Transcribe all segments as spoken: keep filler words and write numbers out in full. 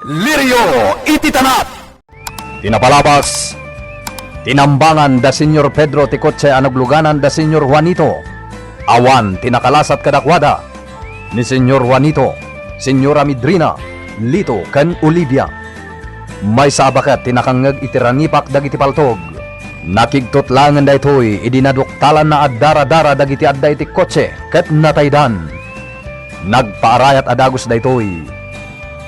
Lirio iti tanap. Ti napalabas, tinambangan da Señor Pedro ti kotse a nagluganan da Señor Juanito. Awan ti nakalasat kadakuada. Ni Señor Juanito, Señora Midrina, Lito, ken Olivia. Maysa a baket ti nakangngeg iti rangipak dagiti paltog. Nakigtot laengen daytoy idi naduktalanna a daradara dagiti adda iti kotse ket nataydan. Nagpaarayat a dagus daytoy.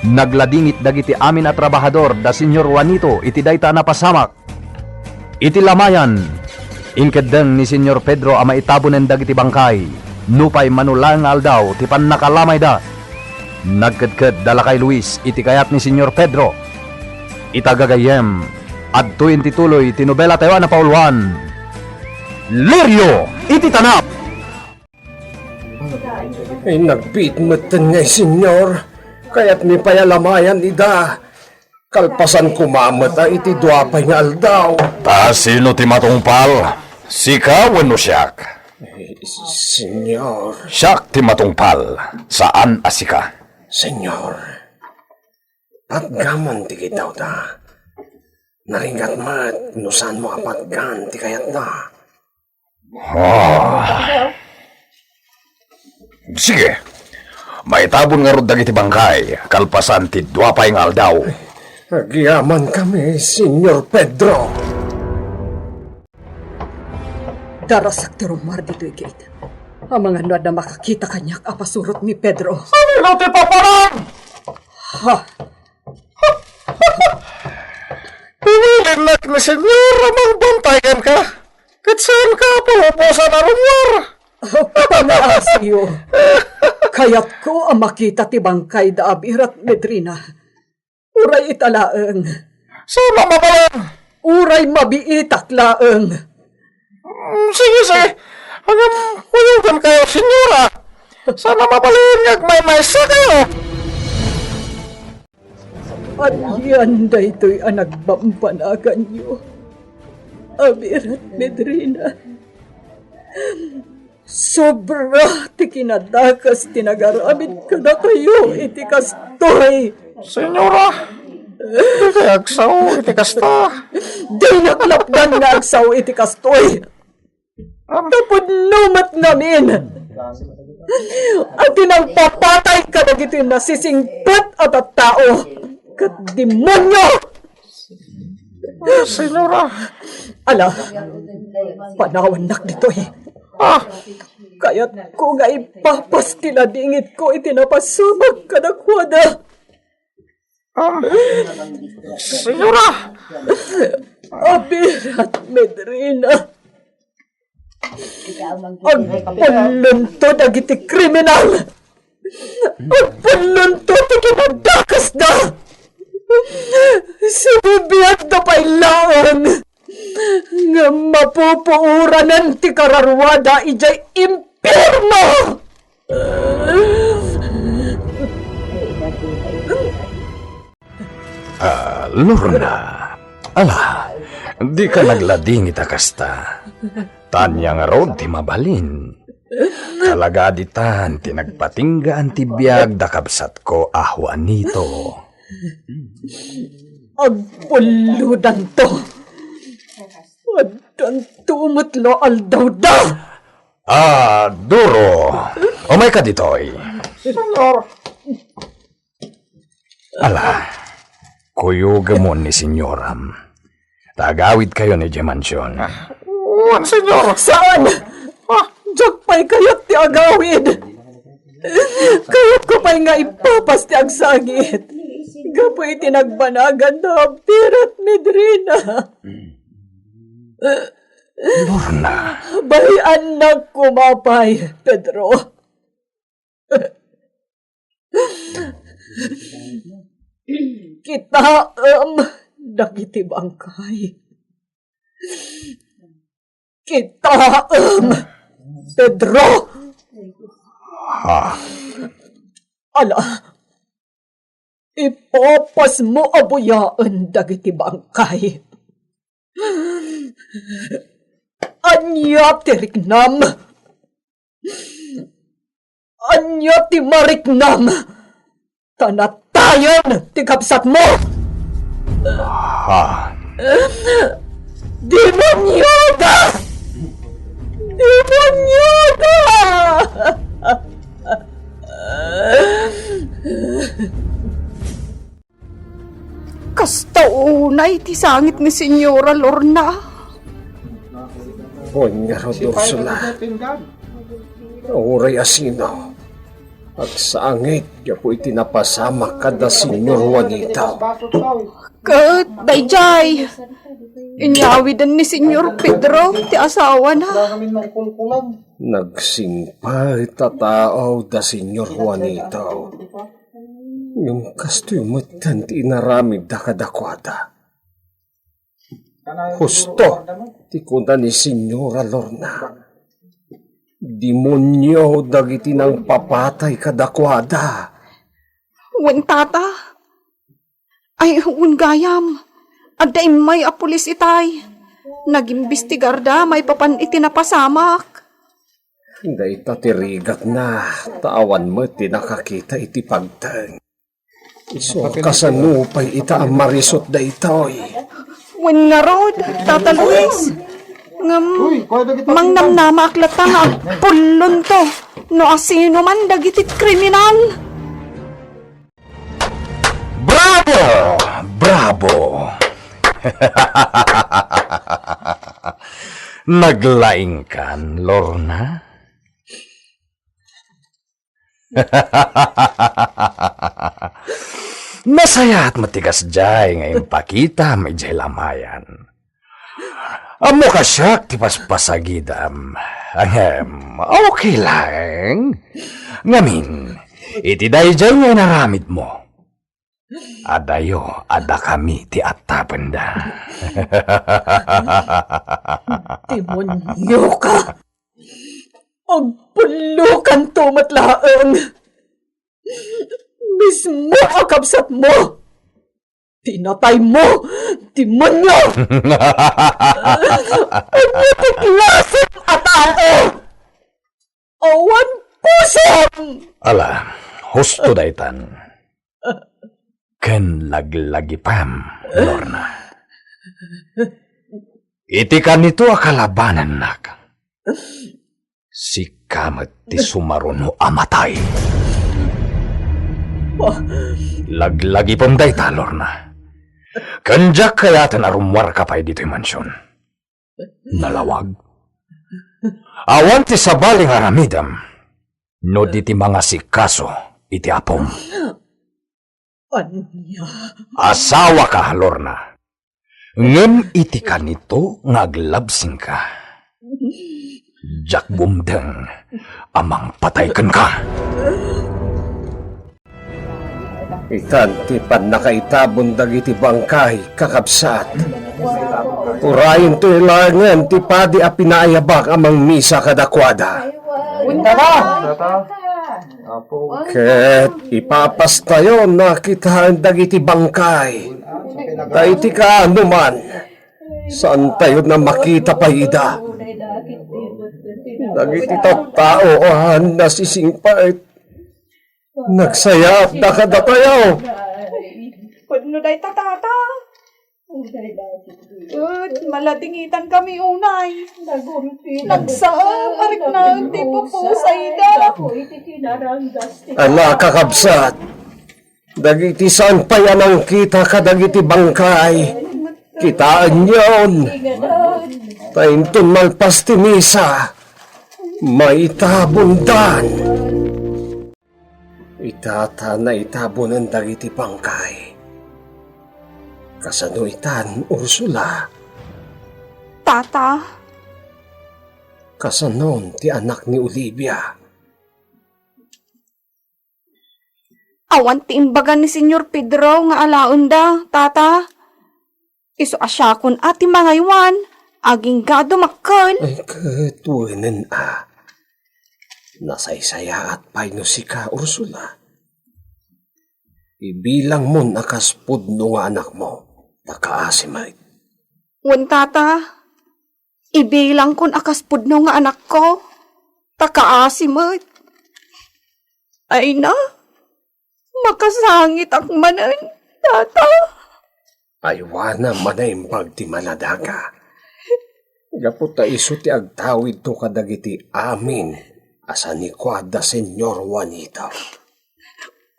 Nagladingit dagiti amin a trabahador da Señor Juanito iti dayta a napasamak. Iti lamayan, inkeddeng ni Señor Pedro a maitabonen dagiti bangkay nupay mano laeng nga aldaw ti pannakalamayda. Nagkedked da lakay Luis iti kayat ni Señor Pedro. Ita gagayyem, adtoyen ti tuloy ti nobela tayo a napauluan. Lirio iti tanap! Ay, nagbiit metten ngay, Señor. Kayatmi pay a lamayan ida. Kalpasan koma met a iti dua pay nga aldaw. Ta sino ti matungpal? Sika wenno siak? Eh, Señor. Siak ti matungpal, saan a sika. Señor, patgamon ti kiddawda. Narigat met no saanmo a patgan ti kayatda. Ah. Sige. Maitabon ngarud dagiti bangkay, kalpasan ti dua pay nga aldaw. Agyamankami, Señor Pedro. Darasak ti rummuar ditoy gate. Amangan no adda makakita kaniak a pasurot ni Pedro. Saan ti paparan? Ha? Pinilinnak ni Señor a mangbantay kenka, ket saanka a paubusan a rummuar. Panaasiyo. Kayatko a makita ti bangkay da Abir ken Medrina. Uray ita laeng. Saan a mabalin? Uray mabiitak laeng. Mm, sige, sige. Ngem, kuyogankayo, Señora. Saan a mabalin nga agmaymaysakayo. Anian daytoy a nagbambanaganyo, Abir ken Medrina? Sobra ti kinadakes ti nagaramid kadakayo iti kastoy. Señora, dikay agsao iti kasta. Dinak lapdan nga agsao iti kastoy. Am- Ta pudno met ngamin a ti nangpapatay kadagiti nasisingpet a tattao ket demonio. Señora. Ala, panawannak ditoy. Ah. Kayatko nga ipapas ti ladingitko iti napasamak kadakuada. Ah, Señora. Abir ken Medrina. Agpullonto dagiti kriminal. Agpullonto ti kinadakesda. Sibibiagda pay laeng. Ngem mapupuoranen ti kararuada idiay impierno. Ah, Lorna, ala, dika nagladingit a kasta. Ania ngarud ti mabalin? Talaga ditan ti nagpatinggaan ti biag da kabsatko a Juanito. Agpullodanto. Addanto met la aldawda. Ah, Duro, umayka ditoy. Señor. Ala, kuyogemon ni senyoram. Ta agawidkayon idiay mansion. Wen, Señor. Saan? Ah. Diak pay kayat ti agawid. Kayatko pay nga ipapas ti agsangit. Gapu iti nagbanagan da Abir ken Medrina. Lorna. Bay-annak koma pay, Pedro. Kitaem dagiti bangkay. Kitaem, Pedro! Ha? Ala, ipapasmo a buyaen dagiti bangkay. Ania ti riknam? Ania ti mariknam? Ta nata Ayan ti kabsatmo! Ha? Demonioda! Demonioda! Kasta unay ti sangit ni Señora Lorna. Wen ngarud, Ursula, uray asino, agsangit gapu iti napasamak kada Señor Juanito. Ket daydiay, inyawiden ni Señor Pedro ti asawana. Nagsingpet a tao da Señor Juanito. Ngem kastoy metten ti inaramidda kadakuada. Husto ti kuna ni Señora Lorna. Demonio dagiti nangpapatay kadakuada. Wen, tata. Ay, wen gayam. Adda immay a pulis itay. Nagimbestigarda maipapan iti napasamak. Dayta ti rigatna, ta awan met ti nakakita iti pagteng. Isu a kasano pay ita a marisut daytoy? Wen ngarud, Tata Luis. Ngem, mangnamnamaak latta nga agpullonto no asino man dagiti kriminal. Bravo! Bravo! Naglaingkan, Lorna? Nasayaat met ti kasdiay nga impakitam idiay lamayan. Ammoka siak ti paspasagidam. Ngem, okay laeng. Ngamin, iti daydiay nga inaramidmo, adayo a dakami ti atapenda. Demonioka! Agpullokanto met laeng! Mismo a kabsatmo! Pinataymo, demonio! Ania ti klasem a tao? Awan pusom! Ala, husto daytan. Ken laglagipem, Lorna. Iti kanito a kalabanennak, sika met ti sumaruno a matay. Laglagipem dayta, Lorna. Ken diak kayaten a rummuarka pay ditoy mansion. Nalawag. Awan ti sabali nga aramidem no di ti mangasikaso iti apom. Ania? Asawaka, Lorna. Ngem iti kanito nga aglabsingka, diak bumdeng a mangpatay kenka. Itan ti pannakaitabon dagiti bangkay, kakabsat. Urayento laengen ti padi a pinaayabak a mangmisa kadakuada. Ket ipapastayon a kitaen dagiti bangkay. Ta iti kaano man, saantayon a makita pay ida. Dagiti tattao a nasisingpet, nagsayaatda kadatayo. Pudno dayta, tata. Ket, maladingitankami unay. Nagsao, parikna, ti pupusayda. Ala, kakabsat, dagiti saan pay a nangkita kadagiti bangkay, kitaenyon. Ta inton malpas ti misa, maitabondan. Ita ta naitabonen dagiti bangkay. Kasano itan, Ursula? Tata? Kasanon ti anak ni Olivia? Awan ti imbaga ni Señor Pedro nga alaenda, tata. Isu a siakon a ti mangaywan, agingga dumakkel. Ay, ket wenen a. Nasaysayaat pay no sika, Ursula. Ibilangmon a kas pudno nga anakmo, ta kaasi met. Wen, tata, ibilangkon a kas pudno nga anakko, ta kaasi met. Ay na, Makasangitak manen, Tata. Aywanam a naimbag ti maladaga. Gapu ta isu ti agtawidto kadagiti amin a sanikuada, Señor Juanito.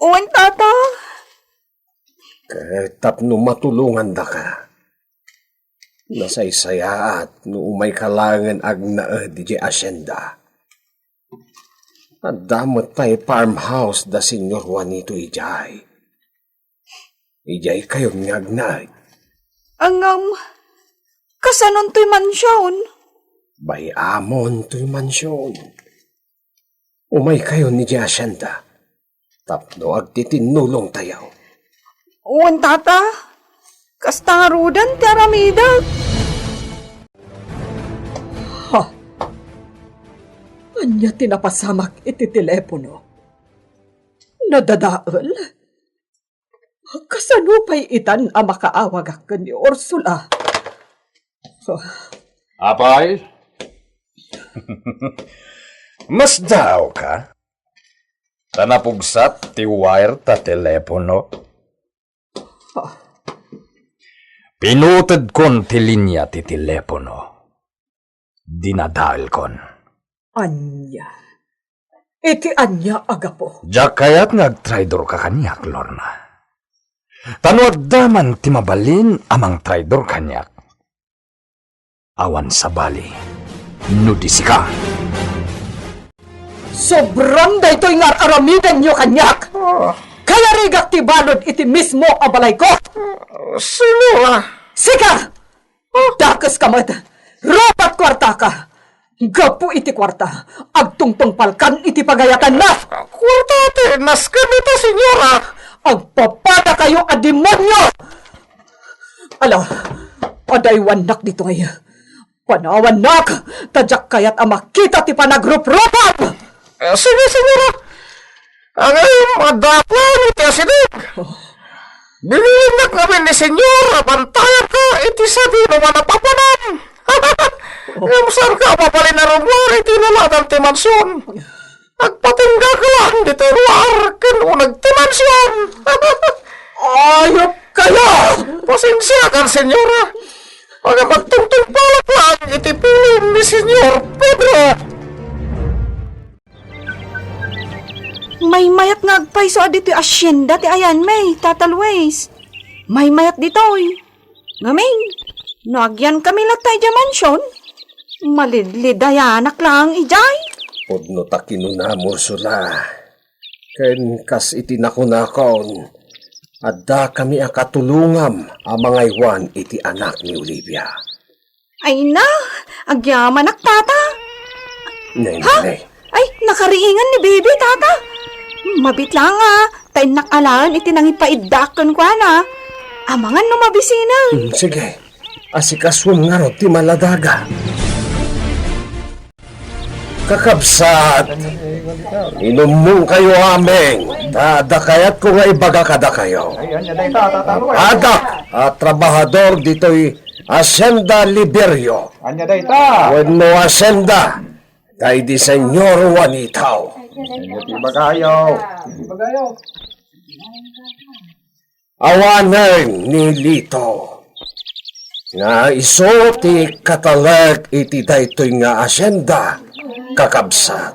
Wen, Tata. Ket tapno matulongandaka, nasaysayaat no umayka laengen agnaed idiay asienda. Adda met pay farmhouse da Señor Juanito idiay. Idiaykayon nga agnaed. Ngem, kasanon toy mansion? Bay-amon toy mansion. Umaykayon idiay asienda tapno agtitinnulongtayo. Wen, Tata, kasta ngaruden ti aramidek. Ha? Ania ti napasamak iti telepono? Nadadael? Kasano pay itan a makaawagak ken ni Ursula? Apay? Masdaawka? Ta napugsat ti wire ta telepono. Pinutedkon ti linia ti telepono. Dinadaelkon. Ania? Iti ania a gapu? Diak kayat nga agtraidorka kaniak, Lorna. Ta no adda man ti mabalin a mangtraidor kaniak, awan sabali no di sika. Sobram daytoy nga ar-aramidenyo kaniak! Ah. Kayarigak ti balud iti mismo a balayko! Ah, sino a? Sika! Dakeska met! Rupat kuartaka! Gapu iti kuarta, agtungtungpalkan iti pagayatanna! Kuarta ti nasken ita, senyora! Agpapadakayo a demonio! Ala, adaywannak ditoy. Panawannak, ta diak kayat a makita ti panagruprupam! Eh, sige, senyora. Ngem, adda plan iti asideg. Bilinnak ngamin ni Senyor a pantayanka iti sadino nga napapanam. Ngem saanka a mabalin a rummuar iti laladan ti mansion. Agpatinggak lang ditoy ruar ken uneg ti mansion. Ayupkayo! Pasensiakan, senyora. Agpagtungtungpalak lang iti pilim ni Senyor Pedro. Maymayat nga agpayso a ditoy asienda ti ayanmi, Tata Luis. Maymayat ditoy. Ngamin, no agyankami latta idiay mansion, malidlidayanak laeng idiay. Pudno ta kinunam, Ursula. Ken kas iti nakunakon, addakami a katulongam a mangaywan iti anak ni Olivia. Ay na, agyamanak, Tata. Nay, ha? Nay. Ay, nakariingan ni Baby, Tata. Mabiit lang, ah, ta innak alaen iti nangipaiddaak kenkuana. Amangan no mabisinen. Hmm, sige. Asikasuem ngarud ti maladaga. Kakabsat, inummongkayo amin, ta adda kayatko nga ibaga kadakayo. Ay, ania dayta, Tata Luis? Adak a trabahador ditoy Hacienda Liberio. Ania dayta? Wenno Hacienda daydi Senyor Juanito. Ania ti ibagayo? Awanen ni Lito nga isu ti katalek iti daytoy nga hacienda, kakabsat.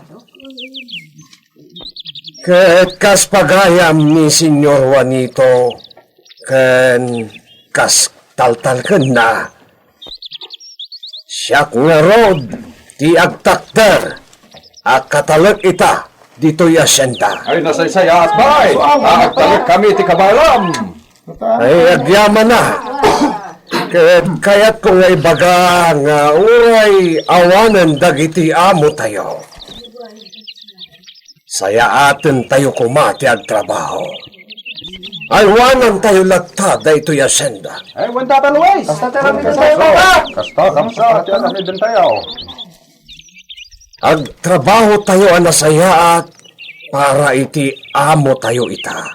Ket kas pagayam ni Senyor Juanito ken kas taltalkenna, siak ngarud ti agtakder a katalek ita ditoy hacienda. Ay, nasaysayaat, bay! Agtalek kami ti kabaelam! Ay, agyamanak. Ket kayatko nga ibaga nga uray awanen dagiti amotayo, sayaatentayo koma ti agtrabaho. Aywanantayo latta daytoy hacienda. Ay, wen, Tata Luis! Kasta ti aramidentayo, Tata! Kasta, kasta ti aramidentayo. Agtrabahotayo a nasayaat para iti amotayo ita.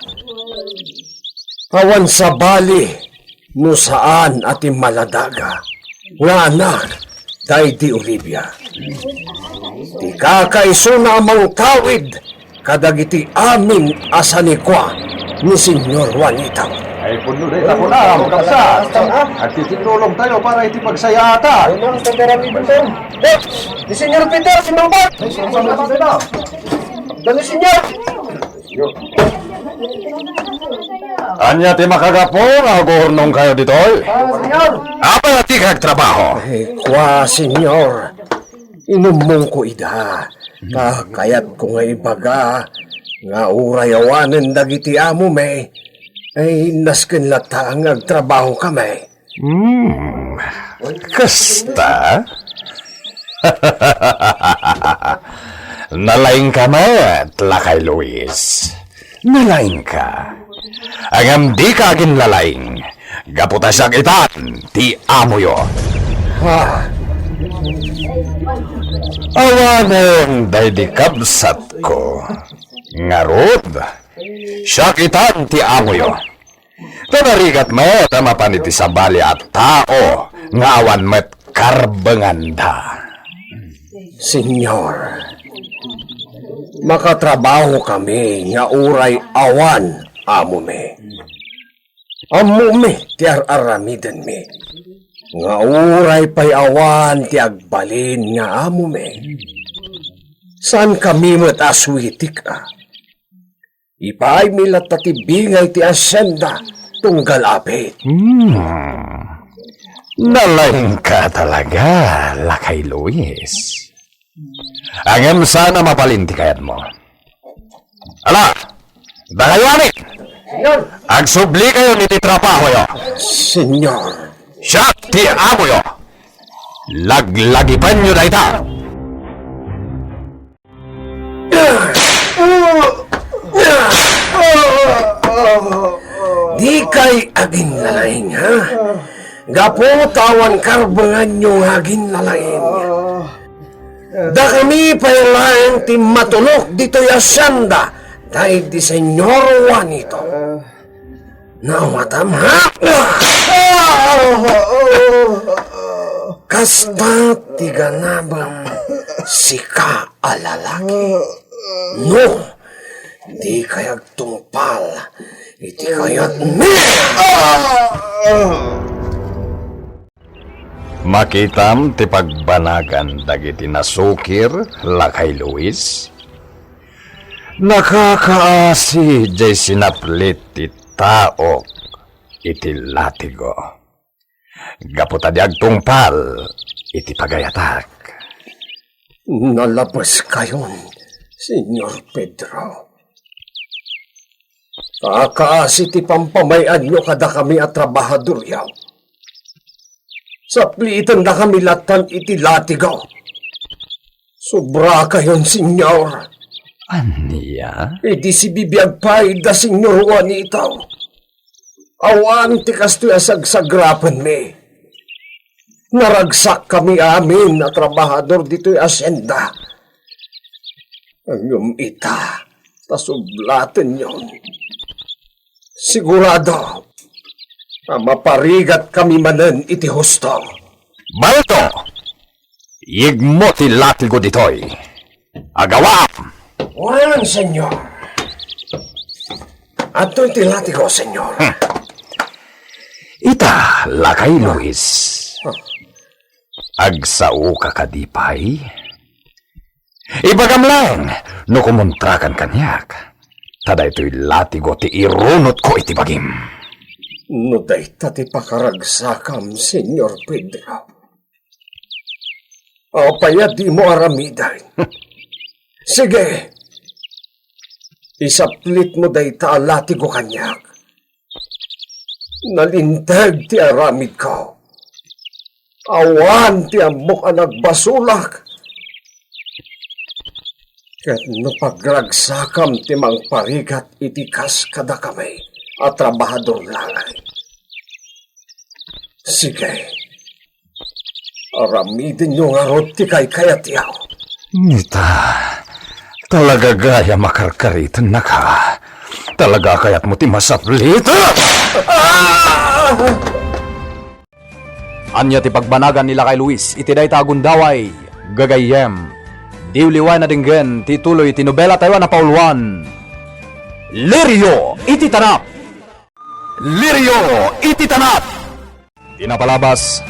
Awan sabali no saan a ti maladaga nga anak daydi Olivia. Ti kakaisuna a mangtawid kadagiti amin a sanikua ni Señor Juanito. Ay, punno dayta kunam, kabsat. Agtitinnulongtayo para iti pagsayaatan. Ay, ma'am, sa Garami, ma'am. Eh, ni Señor Peter, si Mangkot. Ay, sa, sa, sa, sa, sa. Dali, Señor. Ania ti makagapu nga aguurnongkayo ditoy? Ah, Señor. Apay a dika agtrabaho? Ay, kua, Señor. Inummongko ida. Ta kayatko nga ibaga nga uray awanen dagiti amomi, ay nasken latta nga agtrabahokami. Hmm, kasta? Nalaingka met, Lakay Luis. Nalaingka. Ngem dika aginlalaing, gapu ta siak itan ti amoyo. Ha? Awanen daydi kabsatko. Ngarud, siak itan ti amoyo. Ta narigat met a mapan iti sabali a tao nga awan met karbenganda. Señor, makatrabahokami nga uray awan amomi. Ammomi ti ar-aramidenmi, nga uray pay awan ti agbalin nga amomi. Saankami met a suitik a. Ipaaymi latta ti bingay ti asienda tunggal apit. Hmm. Nalaingka talaga, Lakay Luis. Ngem saan a mabalin ti kayatmo. Ala, dakayo amin! Señor! Agsublikayon iti trabahoyo! Señor! Siak ti amoyo! Laglagipenyo dayta! Dikay aginlalaing, ha? Gapu ta awan karbenganyo nga aginlalaing. Dakami pay laeng ti matulok ditoy asienda daydi Señor Juanito. Naawatam, ha? Kasta ti ganabem, sika a lalaki. No, dikay agtungpal iti kayatmi. Makitam ti pagbanagan dagiti nasukir, Lakay Luis. Nakakaasi jay sinaplit ti taok iti latigo. Gapu ta di agtungpal iti pagayatak. Nalabeskayon, Señor Pedro. Kakaasi ti pampamay-anyo kadakami a trabahadoryo. Saplitendakami lattan iti latigo. Sobrakayon, Señor. Ania? Idi sibibiag pay da Señor Juanito, awan ti kastoy a sagsagrapenmi. Naragsakkami amin a trabahador ditoy asienda. Ngem ita, ta sublatenyon. Sigurado a maparigatkami manen iti husto. Balto! Yegmo ti latigo ditoy. Agawaam! Wen, Señor. Adtoy ti latigo, Señor. Hmm. Ita, Lakay Luis. Ah. Agsaoka kadi pay? Ibagam laeng no kumontrakan kaniak, ta daytoy latigo ti irunotko iti bagim. No dayta ti pakaragsakam, Señor Pedro, apay a dimo aramiden? Sige, isaplitmo dayta a latigo kaniak. Nalinteg ti aramidko. Awan ti ammok a nagbasolak. Ket no pagragsakam ti mangparigat iti kas kadakami a trabahador laeng, sige, aramidenyo ngarud ti kaykayatyo. Ita, talaga gayam a karkaritennaka. Talaga a kayatmo ti masaplit. Ah! Ania ti pagbanagan ni Lakay Luis iti dayta a gundaway? Gagayyem, Liwliwaen a denggen ti tuloy ti nobela tayo a napauluan, Lirio iti Tanap. Lirio iti Tanap. Ti napalabas,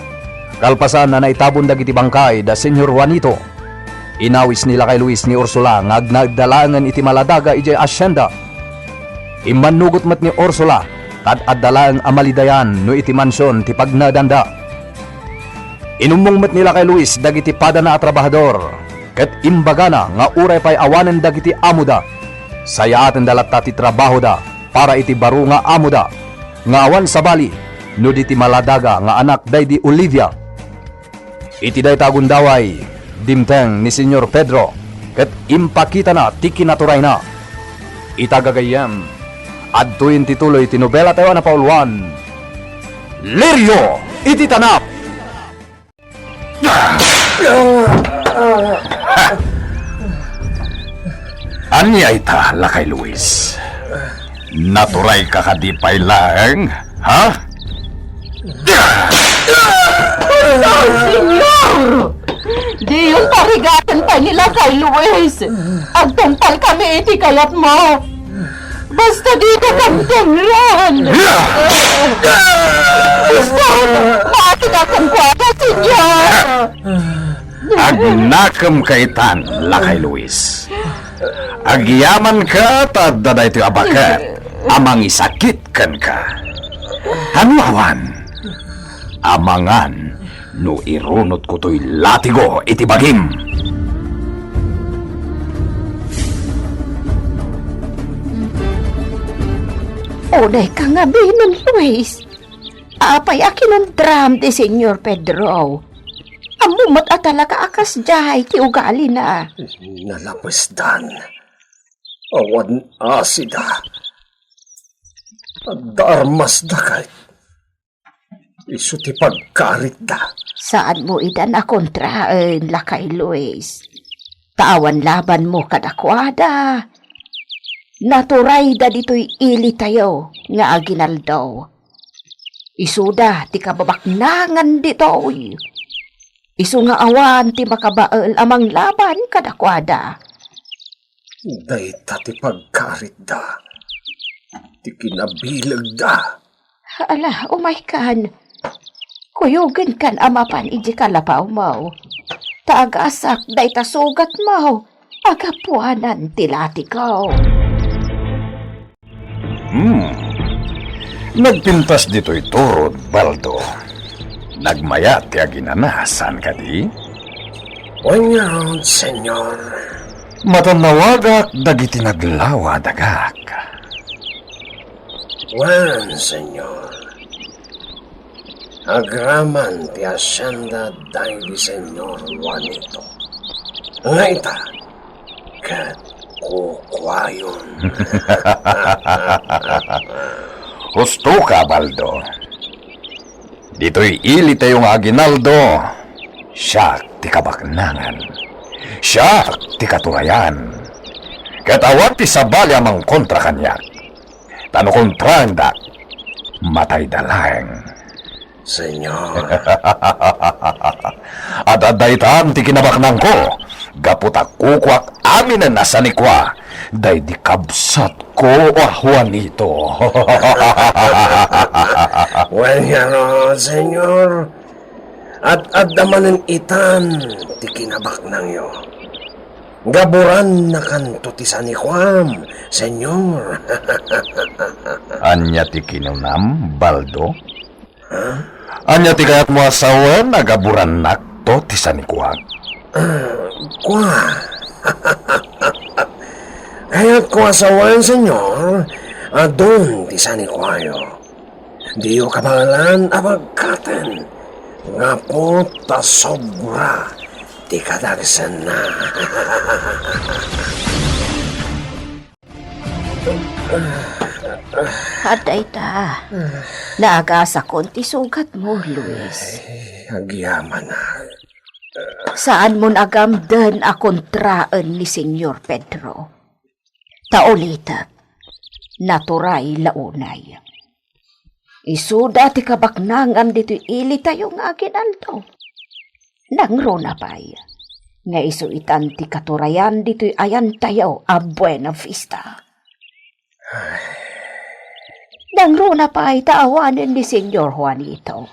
kalpasan a naitabon dagiti bangkay da Señor Juanito, inawis ni Lakay Luis ni Ursula nga agnaedda laengen iti Maladaga idiay asienda. Immannugot met ni Ursula, ta ad-adda laeng a malidayan no iti mansion ti pagnaedanda. Inummong met ni Lakay Luis dagiti padana a trabahador, ket imbagana nga uray pay awanen dagiti amoda, sayaatenda latta ti trabahoda para iti baro nga amoda, nga awan sabali no di ti Maladaga nga anak daydi Olivia. Iti dayta a gundaway, dimteng ni Señor Pedro ket impakitana ti kinaturayna. Ita gagayyem, adtoyen ti tuloy ti nobela tayo a napauluan, Lirio iti Tanap. Ania ita, Lakay Luis? Naturayka kadi pay laeng, ha? Pardon, Señor! Diyon tarigaten pay ni Lakay Luis. Agtungpalkami iti kayatmo. Basta dika kamtengran. Basta, bakit akong kuwada, Señor? Agnakemka itan, Lakay Luis. Agyamanka ta adda daytoy a baket a mangisakit kenka. Ano awan? Amangan no irunotko toy latigo iti bagim. Unayka nga binen, Luis. Apay a kinuntraam ti Señor Pedro? Ammom met a talaga a kasdiay ti ugalina. Nalapesdan. Awan asida. Adda armasda ket isu ti pagkaritda. Saanmo idan a kontraen, Lakay Luis. Ta awan labanmo kadakuada. Naturayda ditoy ilitayo nga aginaldo. Isuda ti kababaknangan ditoy. Isu nga awan ti makabael a manglaban kadakuada. Dayta ti pagkaritda, ti kinabilegda. Ala, umaykan. Kuyogenkan a mapan idiay kalapawmo. Ta agasak dayta sugatmo a gapuanan ti latigo. Hmm. Nagpintas ditoy turod, Baldo. Nagmayat ti aginana, saan kadi? Wen ngarud, Señor. Matannawagak dagiti naglawa a dagak. Wen, Señor. Agraman ti asienda daydi Señor Juanito. Nga ita, ket kukuayon. Husto ka, Baldo. Ditoy ilitayo nga aginaldo, siak ti kabaknangan. Siak ti katurayan. Ket awan ti sabali a mangkontra kaniak. Ta no kontraendak, matayda laeng. Señor. Ad-addaytan ti kinabaknangko, gapu ta kukuak aminen a sanikua, daydi kabsatko a Juanito. Wen ngarud, Señor, ad-adda manen itan ti kinabaknangyo. Gaburannakanto ti sanikuam, Señor. Ania ti kinunam, Baldo? Ha? Ania ti kayatmo a sawen a gaburannakto ti sanikuak? Ah, kua. Kayatko a sawen, Señor, a don ti sanikuayo. Diyo kabaelan a bagkaten, gapu ta sobra ti kadagsenna. Adda ita. Naagasakon ti sugatmo, Luis. Ay, agyamanak. Saanmo nagamden a kontraen ni Señor Pedro. Ta ulitek, naturay la unay. Isuda ti kabaknangan ditoy ilitayo nga aginaldo. Nangruna pay, nga isu itan ti katurayan ditoy ayantayo a Buena Vista. Nangruna pay ta awanen ni Señor Juanito.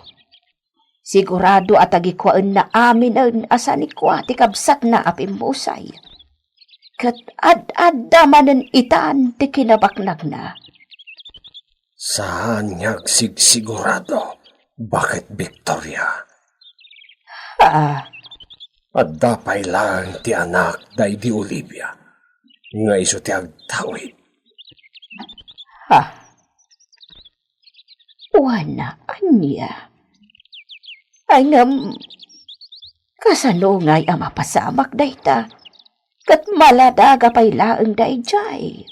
Sigurado a tagikuaenna aminen a sanikua ti kabsatna a pimmusay. Ket ad-adda manen itan ti kinabaknagna. Saan nga agsigsigurado, Baket Victoria. Ah. Adda pay laeng ti anak daydi Olivia, nga isu ti agtawid. Ha? Wen, ania? Ay, ngem, kasano ngay a mapasamak dayta? Ket maladaga pay laeng daydiay.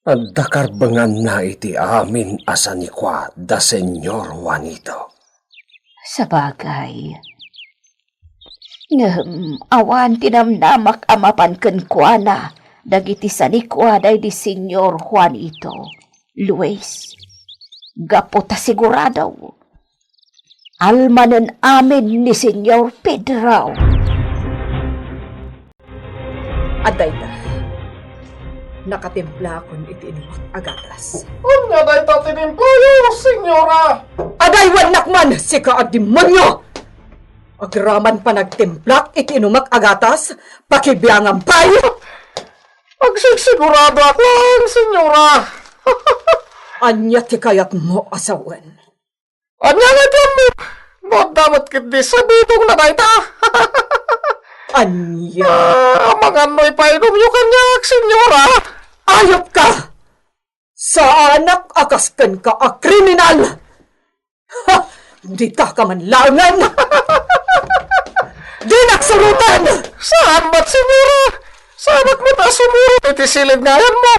Adda karbenganna iti amin a sanikua da Señor Juanito. Sabagay. Ngem awan ti namnamak a mapan kenkuana dagiti sanikua daydi Señor Juanito, Luis. Gapu ta sigurado, almanen amin ni Señor Pedro. Adda ita. Nakatimplakon iti inumak a gatas. Ania dayta tinimplayo, señora? Adaywannak man, sika a demonio! Agraman panagtimplak iti inumak a gatas, pakibiangam pay! Agsigsiguradoak laeng, señora. Ania ti kayatmo a sawen? Ania nga diammo? No adda met ketdi sabitongna dayta. Ania? Ah, amangan no ipainumyo kaniak, señora. Ayop ka! Saanak a kas kenka a kriminal! Ha! Dita ka man laengen! Dinak suroten! Saan met, señora? Saanak met a sumurot iti siled nga ayanmo?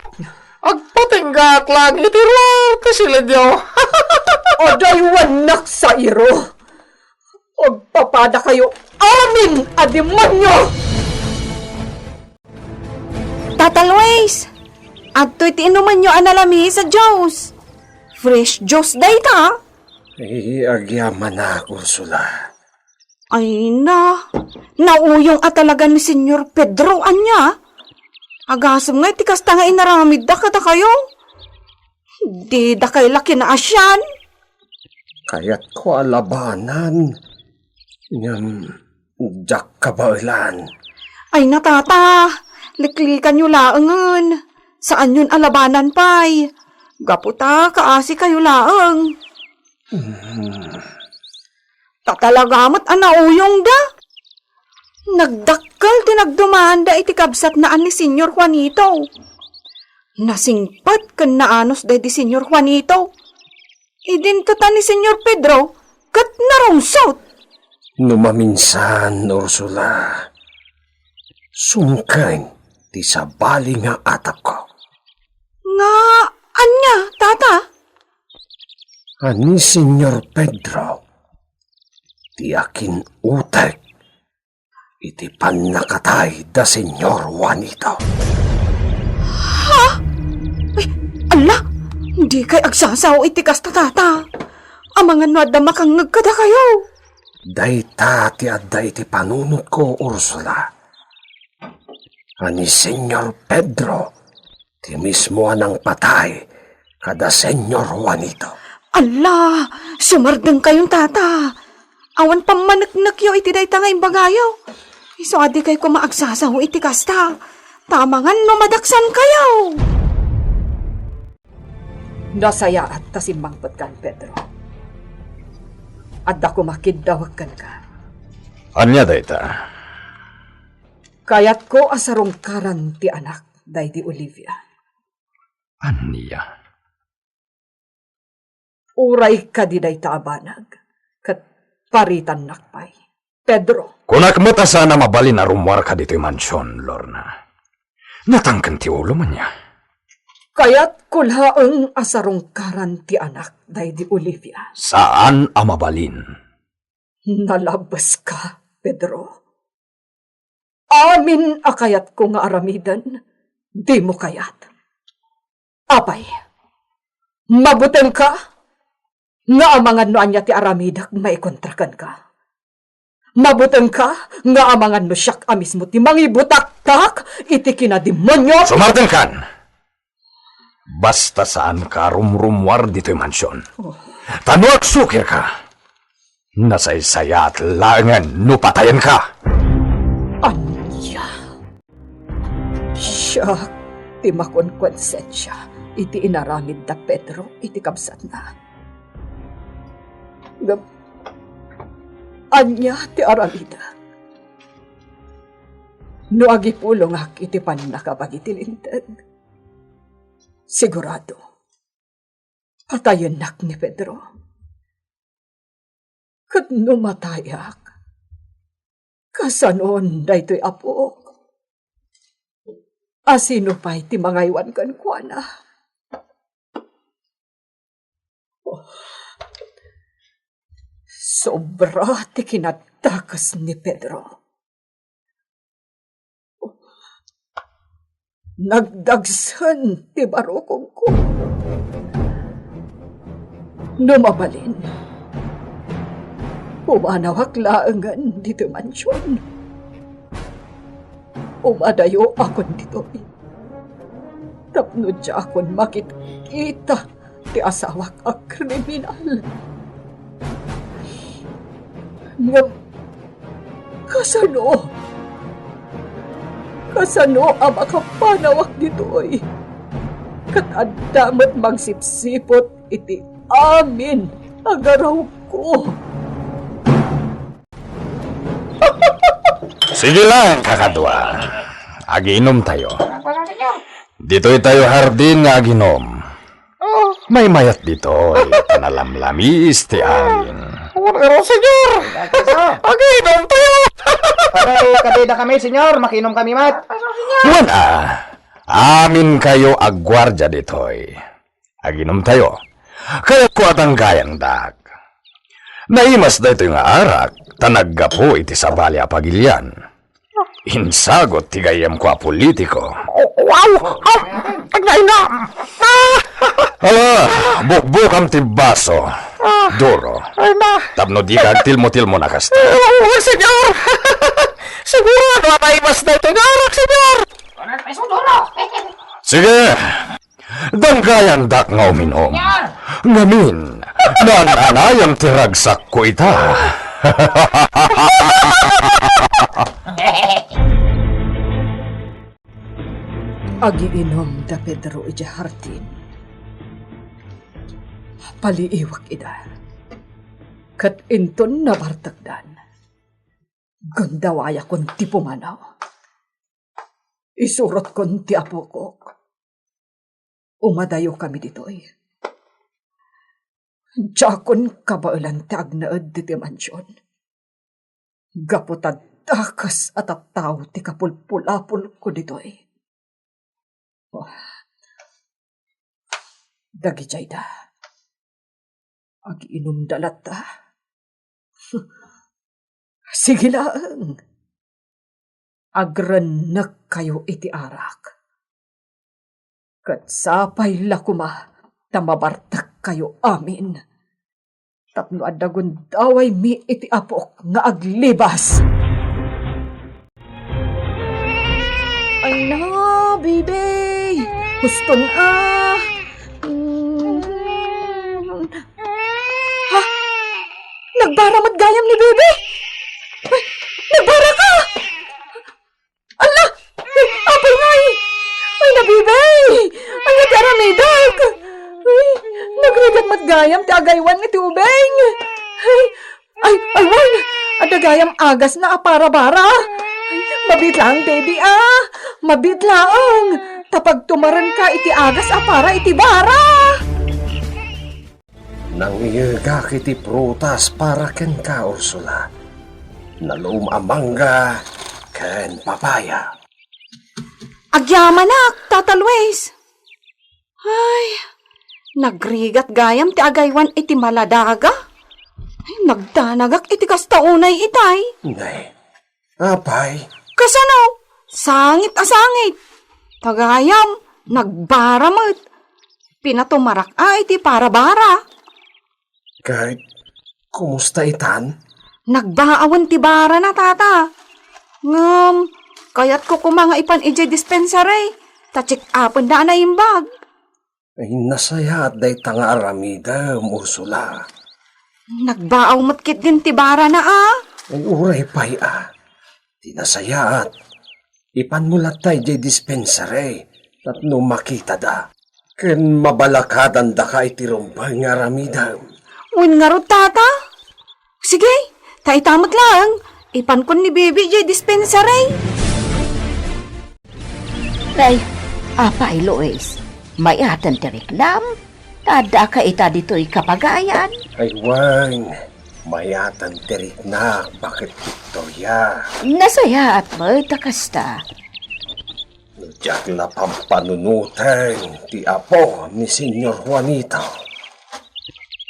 Agpatinggaak laeng iti ruar ti siledyo. Adaywannak sairo. Agpapadakayo amin a demonio! Tata Luis, adtoy ti inumenyo a nalami sa juice. Fresh juice dayta. Ay, agyamanak, Ursula. Ay na, nauyong a talaga ni Señor Pedro, ania? Agasem nga iti kasta nga inaramidda kadakayo. Dida kay la kinaasian. Kayatko a labanan, ngem diak kabaelan. Ay na, tata, liklikanyo laengen. Saanyon a labanan pay. Gapu ta kaasikayo laeng. Hmm. Ta talaga met a nauyongda. Nagdakkel ti nagdumanda iti kabsatna a ni Señor Juanito. Nasingpet ken naanus daydi Señor Juanito. Idinto ta ni Señor Pedro ket narungsot. No maminsan, Ursula, sumken ti sabali nga atapko. Nga ania, tata? A ni Señor Pedro ti akin-utek iti pannakatay da Señor Juanito. Ha? Ay, ala, dikay agsasao iti kasta, tata. Amangan no adda makangngeg kadakayo. Dayta ti adda iti panunotko, Ursula. A ni Señor Pedro ti mismo a nangpatay kada Señor Juanito. Ala, sumardengkayon, tata. Awan pammaneknekyo iti dayta nga imbagayo. Isu a dikay koma agsasao iti kasta. Ta amangan no madaksankayo. Nasayaat ta simmangpetkan, Pedro. Adda koma kiddawek kenka. Ania dayta? Kayatko a sarungkaran ti anak daydi Olivia. Ania? Uray kadi dayta a banag, ket paritannak pay, Pedro. Kunak met a saan a mabalin a rummuarka ditoy mansion, Lorna. Natangken ti ulom, ania? Kayatko laeng a sarungkaran ti anak daydi Olivia. Saan a mabalin. Nalabeska, Pedro. Amin a kayatko nga aramiden, dimo kayat. Apay, mabutengka nga amangan no ania ti aramidek maikontra kenka. Mabutengka nga amangan no siak a mismo ti mangibutaktak iti kinademonio? Sumartenkan! Basta saanka a rumrummuar ditoy mansion. Oh. Ta no agsukirka, nasaysayaat laengen no patayenka. Ania? Siak ti makonkonsensia iti inaramid da Pedro iti kabsatna. Ngem ania ti aramidek? No agipulongak iti pannakabagi ti Linteg, sigurado, patayennak ni Pedro. Ket no matayak, kasanon daytoy apok? A sino pay ti mangaywan kenkuana? Oh, sobra ti kinadakes ni Pedro. Nagdagsen ti barukongko. No mabalin, pumanawak laengen ditoy mansion. Umadayokon ditoy tapno diakon makitkita ti asawak a kriminal. Ngem kasano? Kasano a makapanawak ditoy? Ket adda met mangsipsipot iti amin a garawko. Sige lang, kakadua. Agiinomtayo. Ditoytayo hardin nga aginom. Oh. Maymayat ditoy, ta nalamlamis ti amin. Wala, Señor! Agiinomtayo! Kadi, kadida kami, Señor. Makiinom kami met. Wen a, aminkayo agguardia ditoy. Aginomtayo. Kayatko a tanggayandak. Naimas daytoy nga arak, ta naggapu iti sabali a pagilian. Insagut ti gayyemko a politiko. Wow! Ah, agnaina! Ah! Ala, bukbukam ti baso. Ah! Duro. Ay na! Tapno dika agtilmo-tilmo na kasta. Eh, oo, Señor! Sigurado a naimas daytoy nga arak, Señor! Sige! Danggayandak nga uminom. Ngamin, naan-anayam ti ragsakko ita. Agiinom da Pedro idiay hardin. Paliiwak ida. Ket inton nabartekdan, gundawayakon ti pumanaw. Isurotkon ti apokok. Umadayokami ditoy. Diakon kabaelan ti agnaed ditoy mansion. Gapu ta dakes a tattao ti kapulpulapolko ditoy. Oh. Dagijayda. Agiinumda latta. Sige laeng. Agrennekkayo iti arak. Ket sapay la koma ta mabartekkayo amin. Tapno adda gundawaymi iti apok nga aglibas. Ay na, baby! Huston, ah! Mm. Ha? Nagbara met gayam ni baby? Ay, nagbara ka! Ala! Ay, apay ngay! Ay, nabibay! Ay, iti aramidek! Ay, nagrigat met gayam ti agaywan iti ubing! Ay, ay, ay, wen! Adda gayam agasna a para bara! Ay, mabiit laeng, baby, ah! Mabiit laeng! Ta pagtumarenka iti agas a para iti bara! Nangngegak iti prutas para kenka, Ursula. Nalum a mangga ken papaya. Agyamanak, Tata Luis. Ay, nagrigat gayam ti agaywan iti maladaga. Ay, nagdanagak iti kasta unay itay. Nay, apay? Kasano? Sangit a sangit. Ta gayam, nagbara met. Pinatumarak a iti para-bara. Ket kumusta itan? Nagbaawen ti barana, tata. Ngem, kayatko koma nga ipan idiay dispensary, ta check-upenda a naimbag. Ay, nasayaat dayta nga aramidem, Ursula. Nagbaaw met ketdin ti barana, a. Ay, uray pay, a. Ti nasayaat, ipanmo latta idiay dispensary tapno makitada. Ken mabalakadandaka iti rumbeng nga aramidem. Wen ngarud, tata? Sige, ta ita met laeng, ipankon ni Bibi idiay dispensary. Nay, apay, Luis? Mayaten ti riknam? Addaka ita ditoy kapagayan? Ay, wen, mayaten ti riknak, Baket Victoria. Nasayaat met a kasta. No diak la pampanunoten ti apo ni Señor Juanito,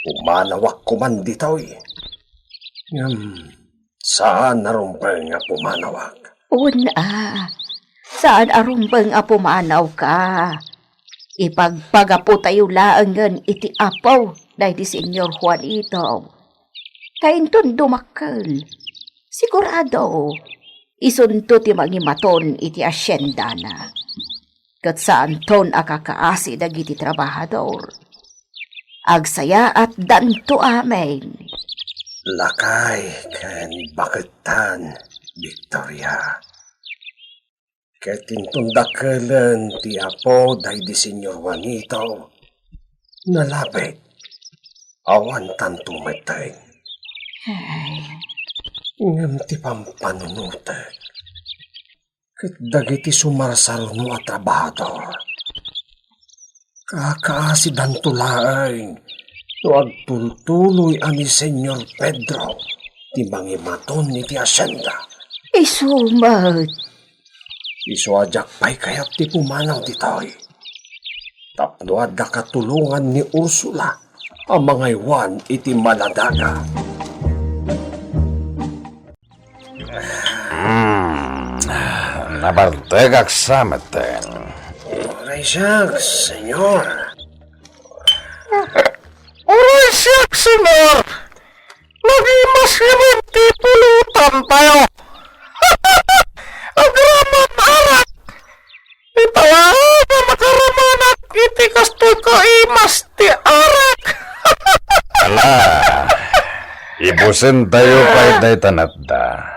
pumanawak koman ditoy. Ngem, saan a rumbeng a pumanawak. Wen a, saan a rumbeng a pumanawka. Ipagpagapotayo laengen iti apo daydi Señor Juanito. Ta inton dumakkel, sigurado, isunto ti mangimaton iti haciendana. Ket saanton a kakaasi dagiti trabahador. Agsayaatdanto amin. Lakay ken baketan, Victoria. Ket inton dakkelen ti apo daydi Señor Juanito, nalabit, awan tanto metten. Ay. Ngem ti pampanunotek ket dagiti sumarsaruno a trabahador, kakaasidanto laeng no agtultuloy a ni Señor Pedro ti mangimaton iti hacienda. Isu met. Isu a diak pay kayat ti pumanaw ditoy. Tapno adda katulongan ni Ursula a mangaywan iti maladaga. Hmm, nabartekak sa metten. Uray siak, Señor. Uray siak, Señor. Nagimas ngamin ti pulutan tayo. Agraman arak. Ita laeng a makaramanak iti kastoy kaimas ti arak. Ala, ibusen tayo pay dayta natda.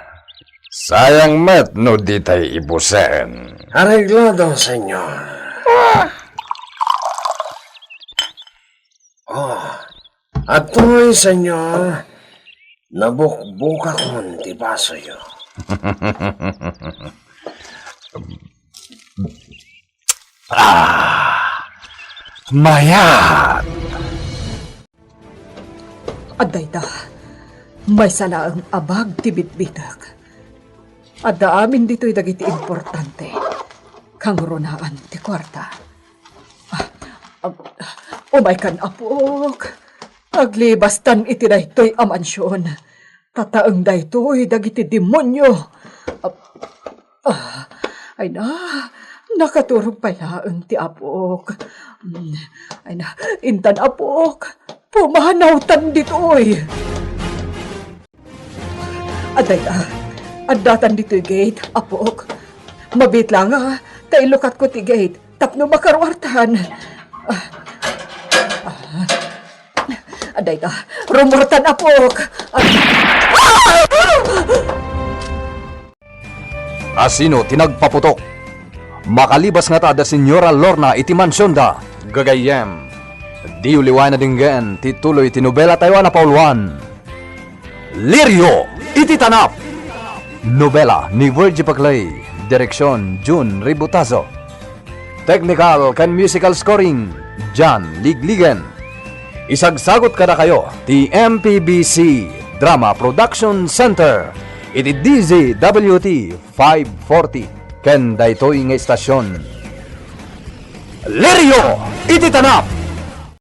Sayang met no di tay ibusen. Areglado, Señor. Ah. Oh, adtoy, Señor. Nabukbukakon ti basoyo. Ah, mayat! Adda ita, maysa laeng a bag ti bitbitek. Adda amin ditoy dagiti importante. Kangrunaan ti kuarta. Ah, ah, umaykan, apok. Aglibastan iti daytoy a mansion. Tataeng daytoy dagiti demonio. Ah, ah, ay na, nakaturog pay laeng ti apok. Mm, ay na, intan, apok. Pumanawtan ditoy. Adda ita, addatan ditoy gate, apok. Mabiit la nga, ta ilukatko ti gate tapno makaruartan. Ah, ah. Adda ita, rumuartan, apok. Ah. Asino ti nagpaputok? Makalibas ngata da Señora Lorna iti mansionda. Gagayyem, diyo liwayan a denggen ti tuloy ti nobela tayo a napauluan. Lirio iti Tanap! Nobela ni Virgie Paclay, direksion Jun Ributazo. Technical ken musical scoring, John Ligligen. Isagsagut kadakayo ti M P B C Drama Production Center iti D Z W T five forty ken daytoy nga istasion. Lirio iti Tanap!